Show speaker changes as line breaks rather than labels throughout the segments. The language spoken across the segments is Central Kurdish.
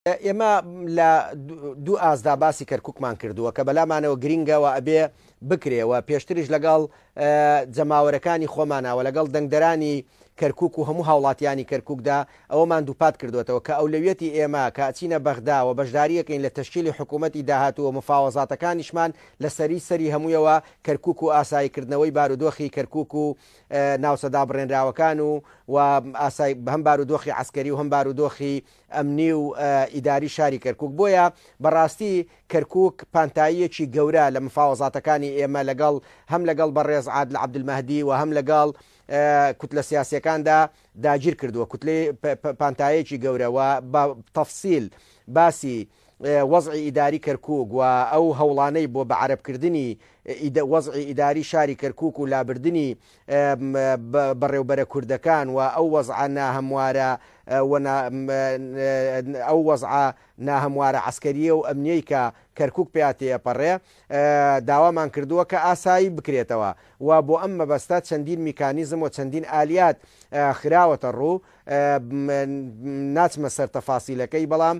ئێمە لە دوو ئاستدا باسی کەرکوکمان کردووە کە بەلامانەوە گرینگە و ئەبێ بکرێ و پێشتریش لەگەڵ جەماوەرەکانی خۆمانا و لەگەڵ دەنگدەرانی کەرکوک و هەموو هاوڵاتیانی کەرکوکدا ئەوەمان دووپات کردووەتەوە کە ئەولەویەتی ئێمە کە ئەچینە بەغدا و بەشدارییەکەین لە تەشکیلی حکوومەتی داهاتوو و مفاوەزاتەکانیشمان لە سەری سەری هەموویەوە کەرکوک و ئاساییکردنەوەی بارودۆخی کەرکوک و ناوچە دابڕێنراوەکان و و ئاسای هەم بارودۆخی عەسکەری و هەم بارودۆخی ئەمنی و ئیداری شاری کەرکوک، بۆیە بەڕاستی کەرکوک پانتاییەکی گەورە لە مفاوەزاتەکانی ئێمە لەگەڵ هەم لەگەڵ بەڕێز عادل عەبدولمەهدی و هەم لەگەڵ کوتلە سیاسیەکاندا داگیر کردووە، کوتلەی پانتایەکی گەورە و بە تەفسیل باسی وەزعی ئیداری کەرکوک و ئەو هەوڵانەی بۆ بە عەرەبکردنی وەزعی ئیداری شاری کەرکوک و لابردنی بەڕێوبەرە کوردەکان و ئەو وەزعە ناهەموارە و ئەو وەزعە ناهەموارە عەسکەرییە و ئەمنیەی کە کەرکوک پیا تێئەپەڕێ داوامان کردووە کە ئاسایی بکرێتەوە و بۆ ئەم مەبەستە چەندین میکانیزم و چەندین ئالیات خراوەتە ڕوو ناچمە سەر تەفاسیلەکەی بەڵام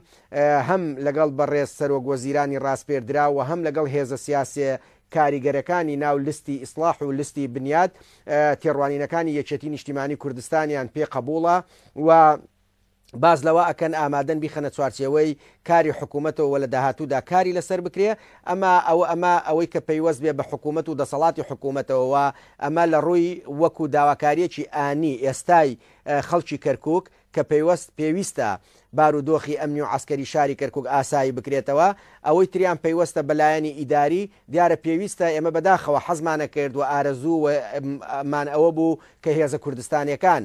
هەم لەگەڵ بەڕێز سەرۆک وەزیرانی ڕاسپێردراو و هەم لەگەڵ هێزە سیاسیە کاریگەرەکانی ناو لستی ئیسڵاح و لستی بنیاد تێڕوانینەکانی یەکێتی نیشتیمانی کوردستانیان پێ قەبوڵە و باس لەوە ئەکەن ئامادەن بیخەنە چوارچێوەی کاری حکوومەتەوە و لە داهاتوودا کاری لەسەر بکرێ ئەما ئەوە ئەمە ئەوەی کە پەیوەست بێ بە حکوومەت و دەسەڵاتی حکوومەتەوە و ئەمە لە ڕووی وەکو داواکارییەکی ئانی ئێستای خەڵکی کەرکووک کە پەیوەست پێویستە بارودۆخی ئەمنی و عەسکەری شاری کەرکوک ئاسایی بکرێتەوە، ئەوەی تریان پەیوەستە بە لایەنی ئیداری، دیارە پێویستە، ئێمە بەداخەوە حەزمانەکرد و ئارەزوو مان ئەوە بوو کە هێزە کوردستانیەکان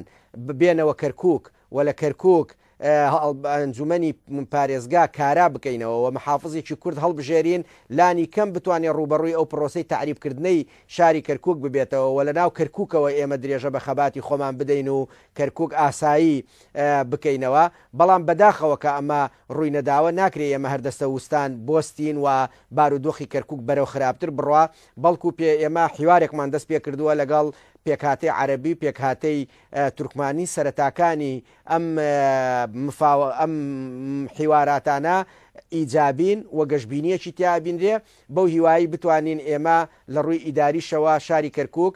بێنەوە کەرکوک و لە کەرکوک ئەنجومەنی پارێزگا کارا بکەینەوە و محافزێکی کورد هەڵبژێرین لانی کەم بتوانێ ڕووبەڕووی ئەو پرۆسەی تەعریبکردنەی شاری کەرکوک ببێتەوە و لەناو کەرکوکەوە ئێمە درێژە بە خەباتی خۆمان بدەین و کەرکوک ئاسایی بکەینەوە، بەڵام بەداخەوە کە ئەمە ڕووی نەداوە، ناکرێ ئێمە هەر دەستە وستان بۆستین و بارودۆخی کەرکوک بەرەو خراپتر بڕوا، بەڵکو پێ ئێمە حیوارێکمان دەست پێکردووە لەگەڵ پێکهاتەی عەرەبی و پێکهاتەی تورکمانی، سەرەتاکانی ئەم مفاوە ئەم حیواراتانە ئیجابین و گەشبینیەکی تیا ئەبینرێ، بەو هیوایەی بتوانین ئێمە لە ڕووی ئیداریشەوە شاری کەرکوک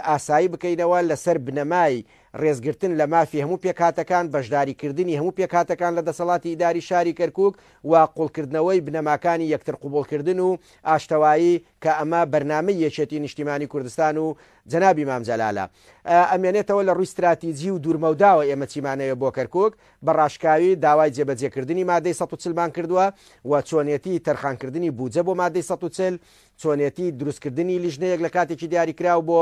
ئاسایی بکەینەوە لەسەر بنەمای ڕێزگرتن لە مافی هەموو پێکهاتەکان، بەشداریکردنی هەموو پێکهاتەکان لە دەسەڵاتی ئیداری شاری کەرکوک و قوڵکردنەوەی بنەماکانی یەکتر قبوڵکردن و ئاشتەوایی کە ئەمە بەرنامەی یەکێتی نیشتیمانی کوردستان و جەنابی مام جەلالە. ئەمێنێتەوە لە ڕووی ستراتیجی و دوورمەوداوە ئێمە چیمانەوێ بۆ کەرکوک بە ڕاشکاوی داوای جێبەجێکردنی مادەی 140 مان کردووە و چۆنێتی تەرخانکردنی بوجە بۆ مادەی 140 چۆنێتی دروستکردنی لیژنەیەک لە کاتێکی دیاریکراو بۆ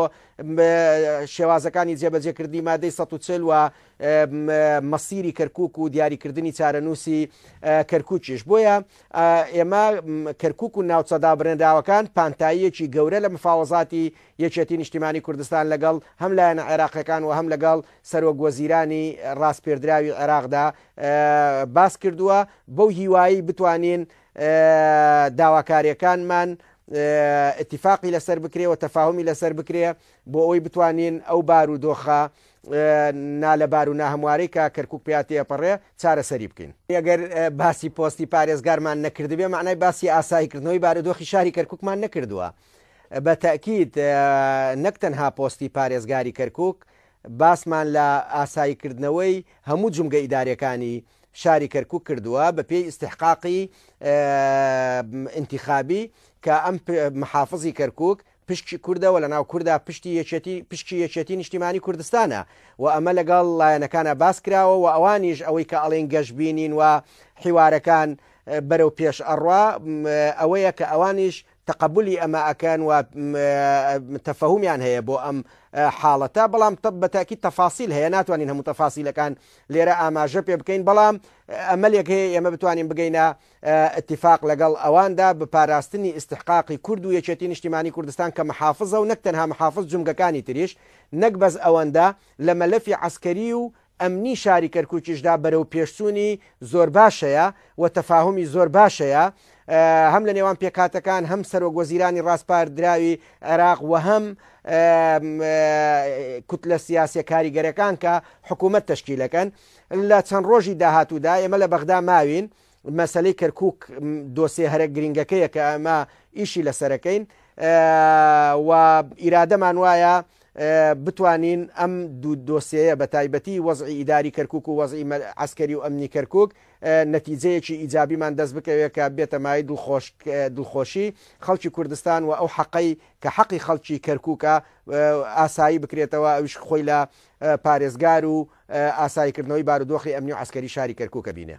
شێوازەکانی جێبەجێکردنی مادەی 140 و مەسیری کەرکک و دیاریکردنی چارەنووسی کەرکوکیش بۆیە ئێمە کەرکک و ناوچە دابرێنراوەکان پانتاییەکی گەورە لە مفاوەزاتی یەکێتی نیشتیمانی کوردستان لەگەڵ هەم لایەنە عێراقیەکان و هەم لەگەڵ سەرۆک وەزیرانی ڕاسپێردراوی عێراقدا باس کردووە بەو هیوایی بتوانین داواکاریەکانمان ئیتیفاقی لەسەر بکرێ و تەفاهومی لەسەر بکرێ بۆ ئەوەی بتوانین ئەو بار و دۆخە نالەبار و ناهەموارەی کە کەرکک پیا تێپەڕێ چارەسەری بکەین. ئەگەر باسی پۆستی پارێزگارمان نەکردبێ مەعنای باسی ئاساییکردنەوەی بارودۆخی شاری کەرککمان نەکردووە. بە تەئکید نەک تەنها پۆستی پارێزگاری کەرکک، باسمان لە ئاساییکردنەوەی هەموو جومگە ئیداریەکانی شاری کەرکوک کردووە بە پێی ئیستحقاقی ئینتیخابی کە ئەم محافزی کەرکوک پشکی کوردە و لەناو کوردا پشتی یەکێتی پشکی یەکێتی نیشتیمانی کوردستانە و ئەمە لەگەڵ لایەنەکانە باس کراوە و ئەوانیش ئەوەی کە ئەڵێن گەشبینین و حیوارەکان بەرەو پێش ئەڕوا ئەوەیە کە ئەوانیش تەقەبولی ئەمە ئەکەن و تەفەهومیان هەیە بۆ ئەم حاڵەتە، بەڵام بە تاکید تەفاسیل هەیە ناتوانین هەموو تەفاسیلەکان لێرە ئاماژە پێ بکەین، بەڵام ئەمەلێک هەیە ئێمە بتوانین بگەینە ئیتیفاق لەگەڵ ئەواندا بە پاراستنی ئیستحقاقی کورد و یەکێتی نیشتیمانی کوردستان کە محافزە و نەک تەنها محافز جومگەکانی تریش نەک بەس ئەوەندە لە مەلەفی عەسکەری و ئەمنی شاری کەرکوکیشدا بەرەو پێشچوونی زۆر باش هەیە و تەفاهومی زۆر باش هەیە هەم لە نێوان پێکهاتەکان هەم سەرۆک وەزیرانی ڕاسپاردراوی عێراق و هەم کوتلە سیاسیە کاریگەرەکان کە حکوومەت تەشکیلەکەن لە چەند ڕۆژی داهاتوودا ئێمە لە بەغدا ماوین. مەسەلەی کەرکوک دۆسێ هەرە گرنگەکەیە کە ئەمە ئیشی لەسەرەکەین و ئیرادەمان وایە بتوانین ئەم دوو دۆسێیە بە تایبەتی وەزعی ئیداری کەرکوک و وەزعی عەسکەری و ئەمنی کەرکوک نەتیجەیەکی ئیجابیمان دەست بکەوێت کە بێتە مایەی دڵخۆشی خەڵکی کوردستان و ئەو حەقەی کە حەقی خەڵکی کەرکوکە ئاسایی بکرێتەوە ئەویش خۆی لە پارێزگار و ئاساییکردنەوەی بارودۆخی ئەمنی و عەسکەری شاری کەرکوکە بینێ.